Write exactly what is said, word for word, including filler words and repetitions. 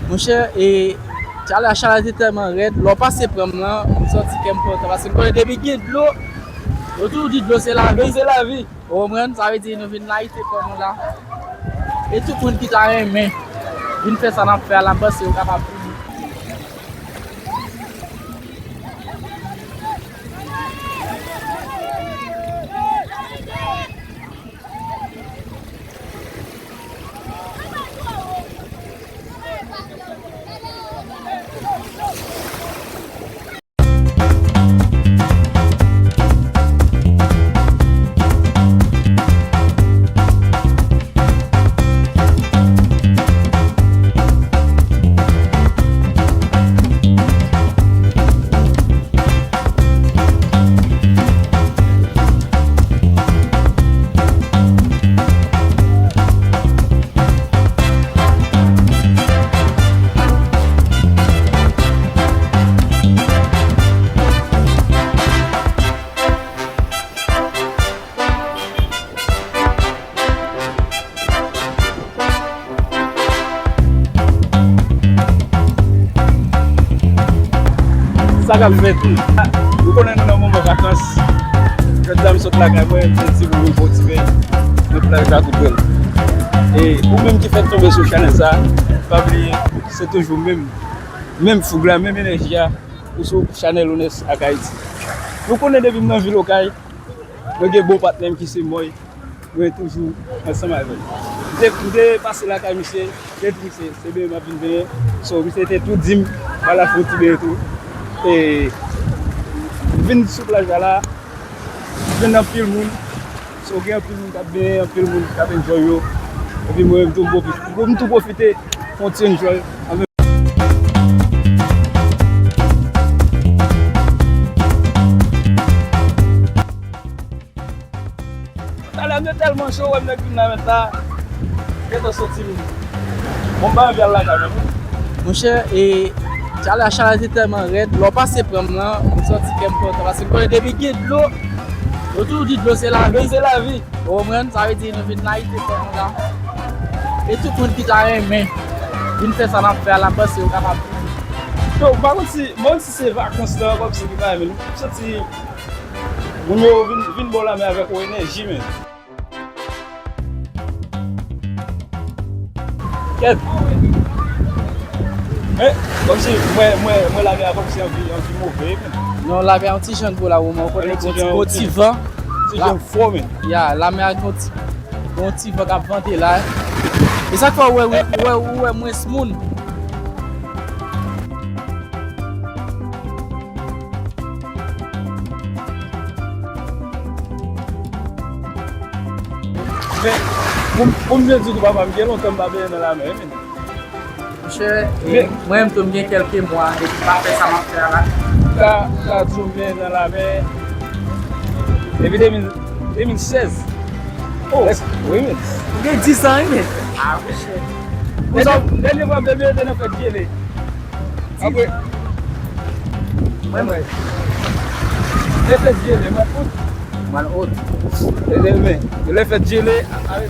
Monchè, e chalè, chalè te tèlman rèd, lè w pase pran m nan, m santi kè m kontan, paske m konnen depi gen dlo, yo toujou di dlo se lavi. Dlo se lavi. Ou konprann? Sa vle di nou vin layite kò nou la. E tout moun ki ta renmen vin fè sa n ap fè a la, m panse yo kapab vini. Sa k ap fèt? Ou konnen nou nan moman vakans. Jodi a m sot lakay mwen, m santi pou m motive nan plaj la tou prè. E ou menm ki fèk tonbe sou chanèl sa, pa bliye, se toujou menm, menm foug la, menm enèji a, ou sou chanèl Onès ak Ayiti. Nou konnen depi m nan vil Okay, mwen gen bon patnè m ki se Mòy. Mwen toujou ansanm avè l. M te, m te pase lakay misye, m te di misye, se benyen m ap vin benyen. So, misye te tou di m, m al fè yon ti benyen tou. E m vin sou plaj la la, m jwenn anpil moun. So, gen anpil moun k ap benyen, anpil moun k ap enjoy yo. Epi mwen, m tou pwofi-, m tou pwofite fè yon ti enjoy. Talè m te tèlman cho, wè m nèk vin la mèt la. Gentan soti m. Bon, m pa anvi al lakay menm. Monchè, e chalè, chalè te tèlman rèd. Lè w pase pran m nan, m santi kè m kontan. Paske m konnen depi gen dlo, yo toujou di dlo se lavi. Dlo se lavi. Ou konprann? Sa vle di nou vin layite kò nou la. E tout moun ki ta renmen vin fè sa n ap fè a la, m panse yo kapab vini. Yo, m pa konn si, m pa konn si se vakans lan kòmsi ki pa renmen. M santi moun yo vin, vin bò lanmè avèk yon enèji, men. Kèt. Men, kòmsi, mwen, mwen, mwen lanmè a kòmsi anvi, anvi move, men. Non, lanmè a yon ti jan gwo la, ou konnen, yon ti jan, yon ti van. Ti jan fò, men. Ya, lanmè a yon ti, yon ti van k ap vante la. E sa k fè ou wè, ou wè, ou wè mwens moun. Men, pou m, pou m byen di w tou, papa, m gen lontan m pa benyen nan lamè, wi, men. Monchè, e, men, mwen menm tou, m gen kèlke mwa depi m pa fè sa m ap fè a la. Ka, ka di w m benyen nan lamè depi de mil, de mil sèz. Oh. Wi, men. Ou gen dis an, wi, men. Ah, monchè. Dènye, dènye fwa m te benyen, te nan fèt Dyele. Apre, mwen, mwen. Lè fèt Dyele, mwen out. Mwen out. E, e, men, lè fèt Dyele, a, a,